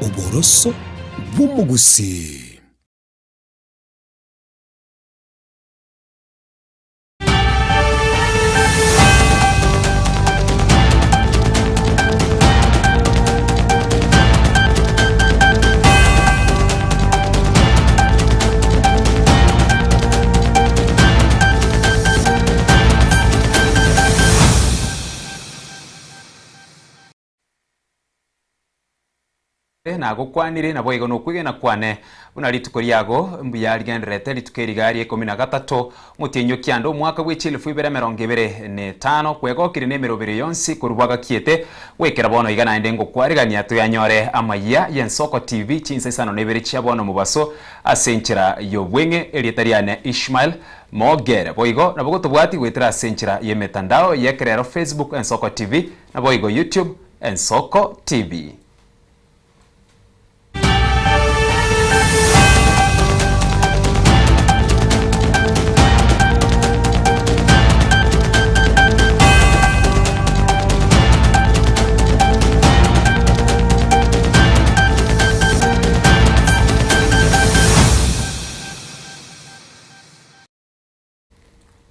Oboroso bw'omogusii. Nagokwanire, naboigo nokwegena kwane, buna rituko riago mbuya rigendererete rituko eri iga ria ikomi na gatato, omotienyi o kianda omwaka bwe chilifu ibere emerongo ebere na etano, kwegokire nemeroberi yonsi korwa bwagakiete goikera bono iga naende ngokwarigania toyanyore amayia y'Ensoko TV chinsa isano na ibere chia bono mobaso ase enchera y'obweng'e. Erieta riane Ishmael Mogere. Boigo nabo gotobwati goetera ase enchera y'emetandao y'ekerero Facebook Ensoko TV naboigo YouTube Ensoko TV.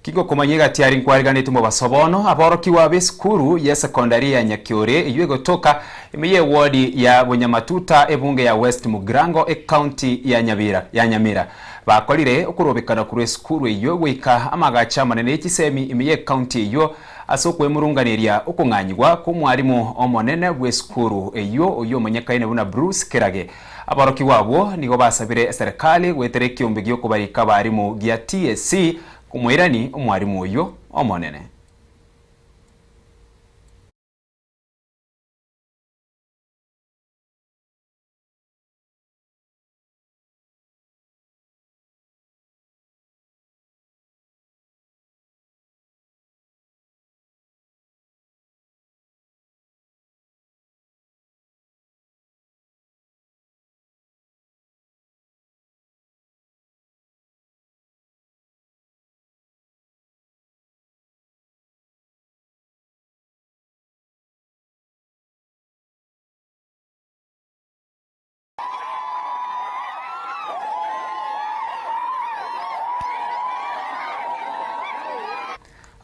Kingokomanya egati aria nkwariganeti mobaso bono, aborokigwa b'esukuru y'esekondari ya Nyakiore eyio egotoka ime y'ewodi ya Bonyamatuta ebunge ya West Mugirango ecounty ya Nyabira ya Nyamira bakorire okorobekana korwa esukuru eyio goika amagacho amanene y'echisemi ime y'ecounty eyio ase okwemurunganeria okong'anyigwa kw'omwalimu omonene bw'esukuru eyio oyio omonyekaine buna Bruce Kerage. Aborokigwa abwo nigo basabire eserekari goetera ekiombe gi'okobarika abarimu gia TSC komoirani omwarimu oyio omonene.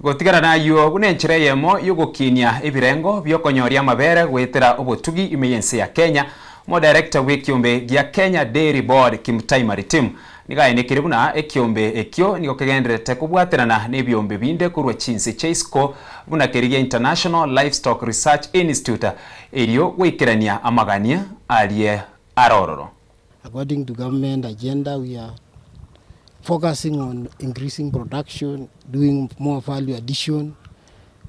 Gotigana nayio buna enchera eyemo y'ogokinia ebirengo bi'okonyoria amabere goetera obotugi ime y'ense ya Kenya, Omodirector bw'ekiombe gia Kenya Dairy Board Kimutai Maritim nigo aenekire buna ekiombe ekio nigo kegendererete kobwaterana nebiombe binde korwa chinse chia isiko buna keria gia International Livestock Research Institute erio goikerania amagania aria are ororo. According to government agenda we are focusing on increasing production, doing more value addition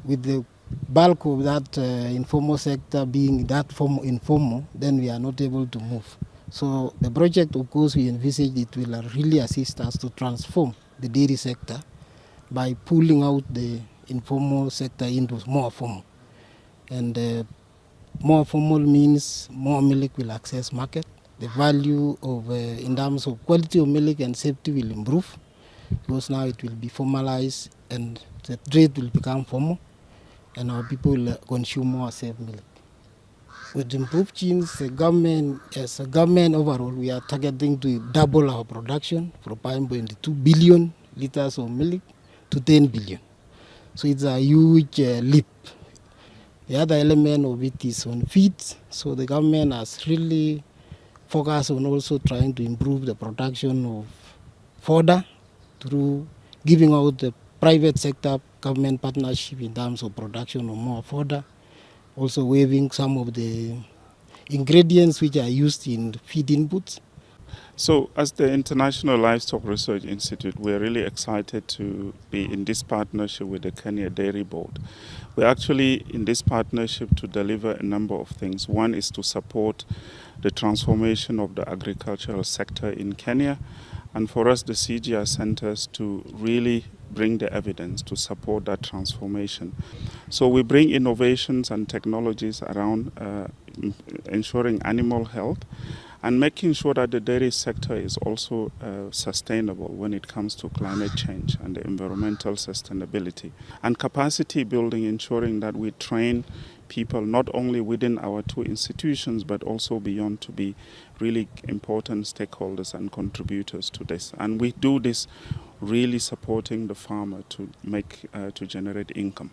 with the bulk of that informal sector being that form informal then we are not able to move. So the project of course we envisage it will really assist us to transform the dairy sector by pulling out the informal sector into more formal. And uh, more formal means more milk will access market. The value of, uh, in terms of quality of milk and safety will improve because now it will be formalized and the trade will become formal and our people will uh, consume more safe milk. With improved genes, the government, as a government overall, we are targeting to double our production from 5.2 billion liters of milk to 10 billion. So it's a huge uh, leap. The other element of it is on feed. So the government has really focused on also trying to improve the production of fodder through giving out the private sector government partnership in terms of production of more fodder, also waiving some of the ingredients which are used in feed inputs. So, as the International Livestock Research Institute, we're really excited to be in this partnership with the Kenya Dairy Board. We're actually in this partnership to deliver a number of things. One is to support the transformation of the agricultural sector in Kenya, and for us, the CGIAR centers, to really bring the evidence to support that transformation. So we bring innovations and technologies around ensuring animal health and making sure that the dairy sector is also sustainable when it comes to climate change and the environmental sustainability. And capacity building, ensuring that we train people not only within our two institutions but also beyond to be really important stakeholders and contributors to this. And we do this really supporting the farmer to make uh, to generate income.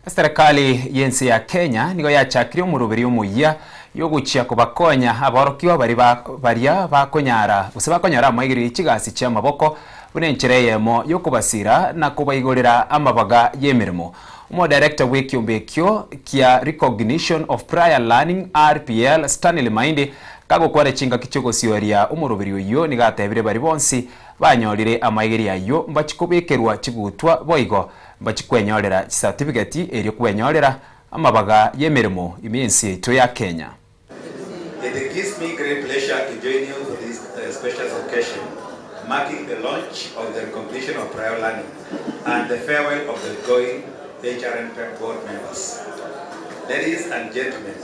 Eserekari y'ense ya Kenya nigo yachakirie omoroberi omoyia yogochia kobakonya aborokigwa baria baria bakonyara gose bakonyora amaigerio ye chigasi chi'amaboko buna enchera eyemo y'okobasira na kobaigorera amabaga y'emeremo. Omodirector bw'ekiombe ekio kia Recognition of Prior Learning, RPL, Stanley Maindi, kagokwana chingaki chi'ogosioria omoroberi oyio nigo atebire baria bonsi banyorire amaigerio ayio mbachi kobekerwa chigutwa boigo Mbachie kwenyorera chisatibigeti erio kwenyorera amabaga y'emeremo ime y'ense yaito ya Kenya. It gives me great pleasure to join you for this special occasion marking the launch of the recognition of prior learning and the farewell of the outgoing HRNPEP board members. Ladies and gentlemen,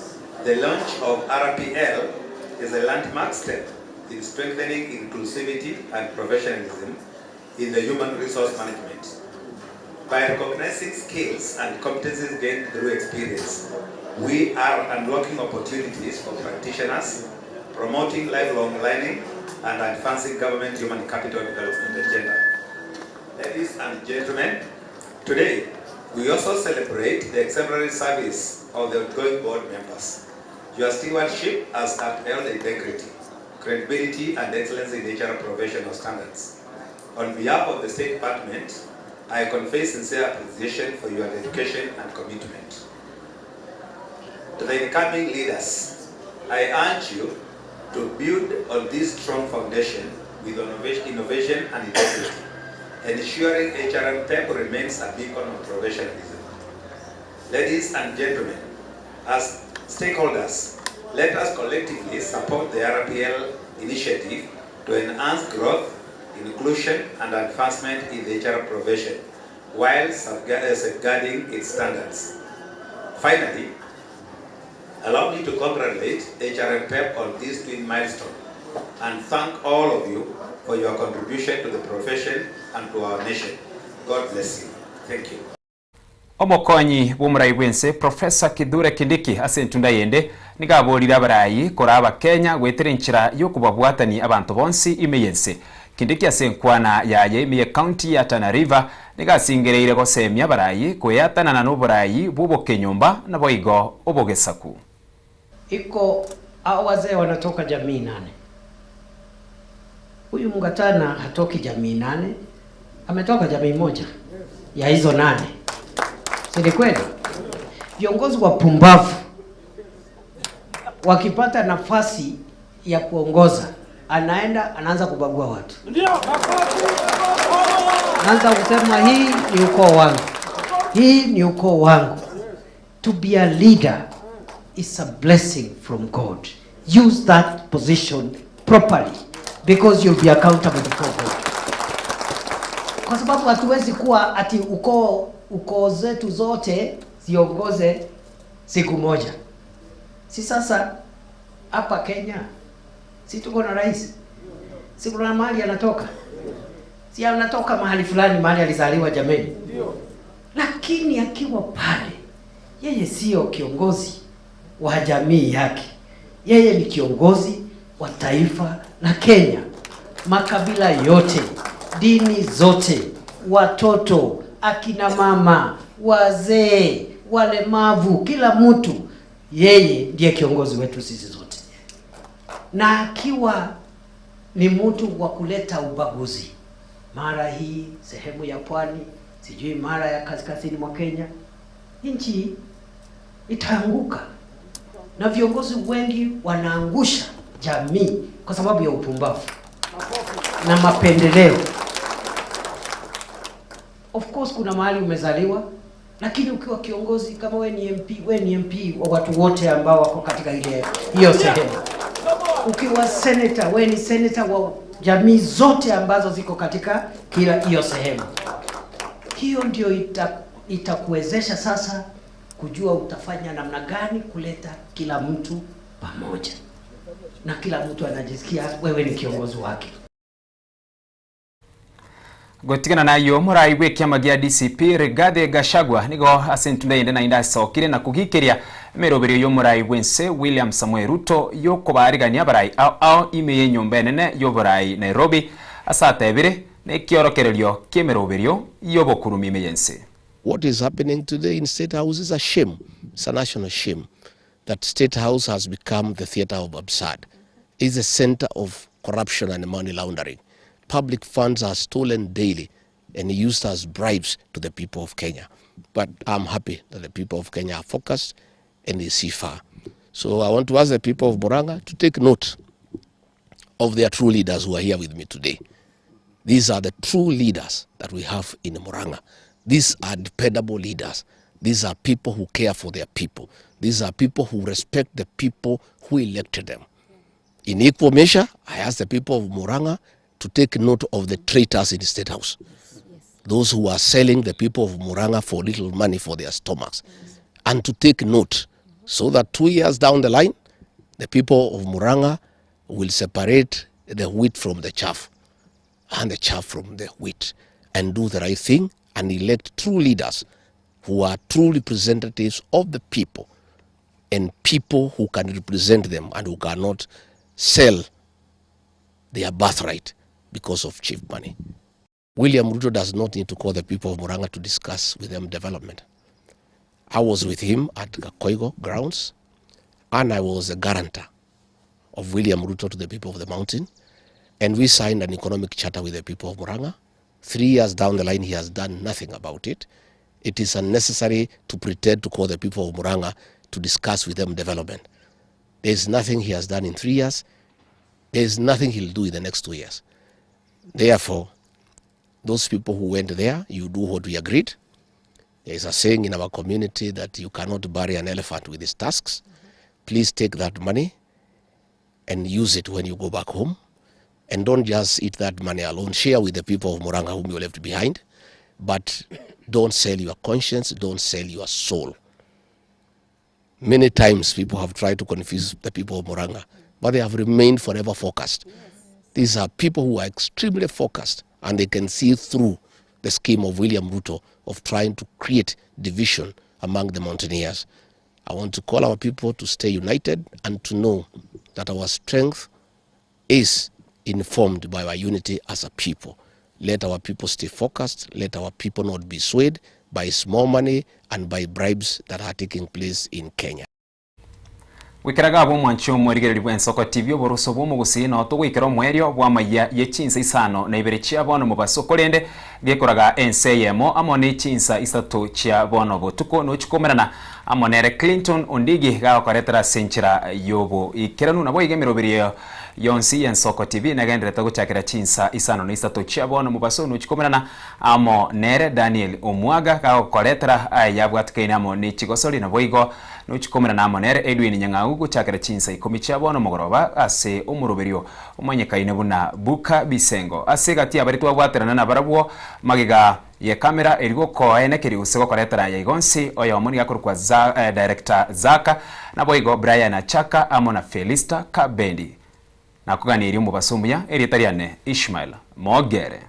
the launch of RPL is a landmark step in strengthening inclusivity and professionalism in the human resource management. By recognizing skills and competencies gained through experience, we are unlocking opportunities for practitioners, promoting lifelong learning, and advancing government human capital development agenda. Ladies and gentlemen, today we also celebrate the exemplary service of the outgoing board members. Your stewardship has upheld integrity, credibility, and excellence in HR professional standards. On behalf of the State Department, I convey sincere appreciation for your dedication and commitment. To the incoming leaders, I urge you to build on this strong foundation with innovation and integrity, ensuring HRM PEP remains a beacon of professionalism. Ladies and gentlemen, as stakeholders, let us collectively support the RPL initiative to enhance growth, inclusion, and advancement in the HR profession while safeguarding its standards. Finally, allow me to congratulate HRMPEP on this twin milestone and thank all of you for your contribution to the profession and to our nation. God bless you. Thank you. Omokonyi bw'omorai bw'ense Professor Kithure Kindiki ase entunda yende nigo aborire abarai koraa abakenya goetera enchera y'okobabwatani abanto bonsi ime y'ense. Kindiki ase enkwana yaye ime y'ecounty ya Tana River nigo asingereire gosemia abarai koeatanana n'oborai bw'obokenyomba naboigo obogesaku. Iko hao wazee wanatoka jamii nane. Huyu Mungatana hatoki jamii nane, ametoka jamii moja ya hizo nane, si ni kweli? Viongozi wapumbavu wakipata nafasi ya kuongoza, anaenda anaanza kubagua watu, anaanza kusema hii ni ukoo wangu, hii ni ukoo wangu. To be a leader is a blessing from God. Use that position properly because you'll be accountable before God. Kwa sababu hatuwezi kuwa ati ukoo ukoo zetu zote ziongoze siku moja. Si sasa hapa Kenya si tuko na rais, si kuna mahali anatoka, si anatoka mahali fulani, mahali alizaliwa jameni, lakini akiwa pale yeye sio kiongozi wa jamii yake, yeye ni kiongozi wa taifa la Kenya, makabila yote, dini zote, watoto, akina mama, wazee, walemavu, kila mtu, yeye ndiye kiongozi wetu sisi zote. Na akiwa ni mtu wa kuleta ubaguzi, mara hii sehemu ya pwani, sijui mara ya kaskazini mwa Kenya, nchi itaanguka na viongozi wengi wanaangusha jamii kwa sababu ya upumbavu na mapendeleo. Of course kuna mahali umezaliwa, lakini ukiwa kiongozi kama we ni MP, we ni MP wa watu wote ambao wako katika ile hiyo sehemu. Ukiwa senator, we ni senator wa jamii zote ambazo ziko katika kila hiyo sehemu. Hiyo ndio ita, itakuwezesha sasa kujua utafanya namna gani kuleta kila mtu pamoja, na kila mtu anajisikia wewe ni kiongozi wake. Gotigana nayio, omorai bw'ekiama gia DCP, Rigathi Gachagua, nigo ase entunda eyende naende asokire na kogikeria emeroberio y'omorai bw'ense William Samoei Ruto y'okobaarigania abarai ao ao ime y'enyomba enene y'oborai Nairobi ase atebire nekiorokererio ki'emeroberio y'obokurumi ime y'ense. What is happening today in State House is a shame, it's a national shame that State House has become the theatre of absurd. It's a centre of corruption and money laundering. Public funds are stolen daily and used as bribes to the people of Kenya. But I'm happy that the people of Kenya are focused and they see far. So I want to ask the people of Murang'a to take note of their true leaders who are here with me today. These are the true leaders that we have in Murang'a. These are dependable leaders. These are people who care for their people. These are people who respect the people who elected them. In equal measure, I ask the people of Murang'a to take note of the traitors in the State House. Those who are selling the people of Murang'a for little money for their stomachs. And to take note so that 2 years down the line, the people of Murang'a will separate the wheat from the chaff and the chaff from the wheat and do the right thing and elect true leaders who are true representatives of the people and people who can represent them and who cannot sell their birthright because of cheap money. William Ruto does not need to call the people of Murang'a to discuss with them development. I was with him at Gakoigo grounds and I was a guarantor of William Ruto to the people of the mountain and we signed an economic charter with the people of Murang'a. 3 years down the line, he has done nothing about it. It is unnecessary to pretend to call the people of Murang'a to discuss with them development. There is nothing he has done in 3 years. There is nothing he'll do in the next 2 years. Therefore, those people who went there, you do what we agreed. There is a saying in our community that you cannot bury an elephant with his tusks. Please take that money and use it when you go back home. And don't just eat that money alone. Share with the people of Murang'a whom you left behind. But don't sell your conscience, don't sell your soul. Many times people have tried to confuse the people of Murang'a, but they have remained forever focused. These are people who are extremely focused and they can see through the scheme of William Ruto of trying to create division among the mountaineers. I want to call our people to stay united and to know that our strength is informed by our unity as a people. Let our people stay focused. Let our people not be swayed by small money and by bribes that are taking place in Kenya. Goikeraga abwo omwanchi omorigereria bw'ensoko TV oboroso bw'omogusii noo togoikera omoerio bw'amayia ye chinsa isano na ibere chia bono mobaso korende gekoraga ense eyemo amo ne chinsa isato chia bono botuko nochikomerana amo nere Clinton Ondigi gagokoretera ase enchera y'oboikeranu naboigo emeroberio yonsi y'Ensoko TV negenderete gochakera chinsa isano na isato chia bono mobaso nochikomerana amo nere Daniel Omwaga gagokoretera ayabwatikaine amo ne chigosori naboigo Nochikomerana amo nere Edwin Nyang'au gochakera chinsa ikomi chia bono mogoroba ase omoroberio omanyekaine buna Buka Bisengo. Ase egati y'abaria twabwaterana nabarabwo magega y'ekamera eria gokoenekeria gose gokoretera aya igo onsi, oyomo nigo akorokwa Director Zaka, naboigo Brian Achaka amo na Felista Kabendi. Nakoganirie omobaso omuya, erieta riane Ishmael Mogere.